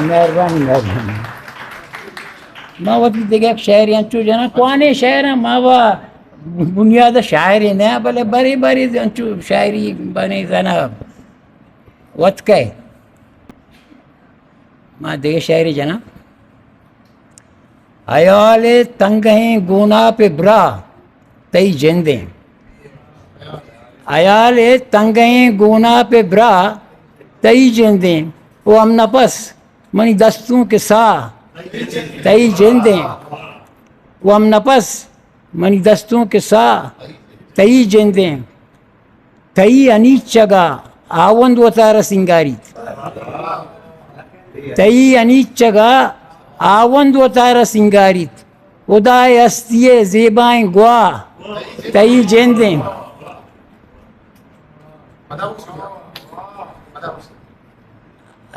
مہربانی، مہربانی۔ ما وتی دگہ یک شعرے انچو جناں، کوانیں شعر اَں، ما وا بنیاد شاعرے نہ، بلے برے برے انچو شاعری بنے زنا وت کئے۔ ما دگہ شعرے جناں۔ ہیال ءِ تنگہیں گوناپ ءِ برا تئی جندیں۔ ہیال ءِ تنگہیں گوناپ ءِ برا تئی جندیں۔ او ہم نفس منی دستوں کہ ساہ تئی جندیں۔ او ہم نفس منی دستوں کہ ساہ تئی جندیں۔ تئی انیچگ ءَ ہاوند وتارا سینگاریت۔ تئی انیچگ ءَ ہاوند وتارا سینگاریت۔ ہدائے ہستی ءِ زیبائیں گواہ تئی جندیں۔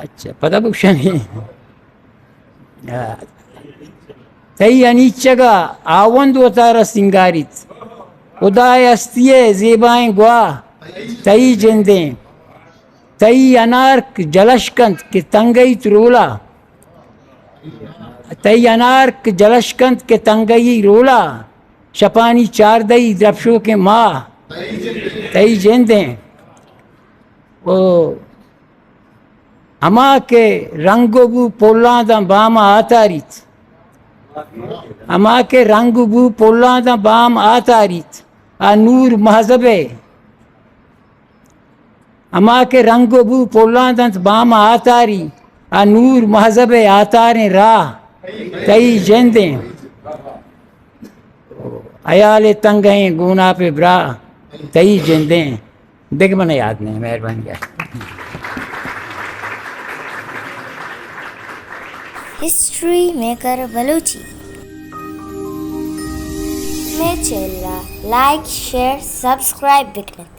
اچھا، پدا بگشاں۔ تئی انیچگ ءَ ہاوند وتارا سینگاریت۔ ہدائے ہستی ءِ زیبائیں گواہ تئی جندیں۔ تئی انارک جلش کنت کہ تنگئیت رولا۔ تئی انارک جلش کنت کہ تنگئی رولا۔ شپانی چاردہی درپشوکیں ماہ تئی جندیں۔ او ہما کہ رنگ و بو پولاں داں بام ءَ آتاریت۔ ہما کہ رنگ و بو پولاں داں بام ءَ آتاریت۔ آ نور مہذب ءِ۔ ہما کہ رنگ و بو پولاں دنت بام ءَ آتاری۔ آ نور مہذب ءِ آتاریں راہ تئی جندیں۔ ہیال ءِ تنگہیں گوناپ ءِ برا تئی جندیں۔ دگہ من یاد نہ اِنت، مہربانی۔ History maker Balochi. مئے چینل ءَ لائک، شیئر، سبسکرائب بکن ات۔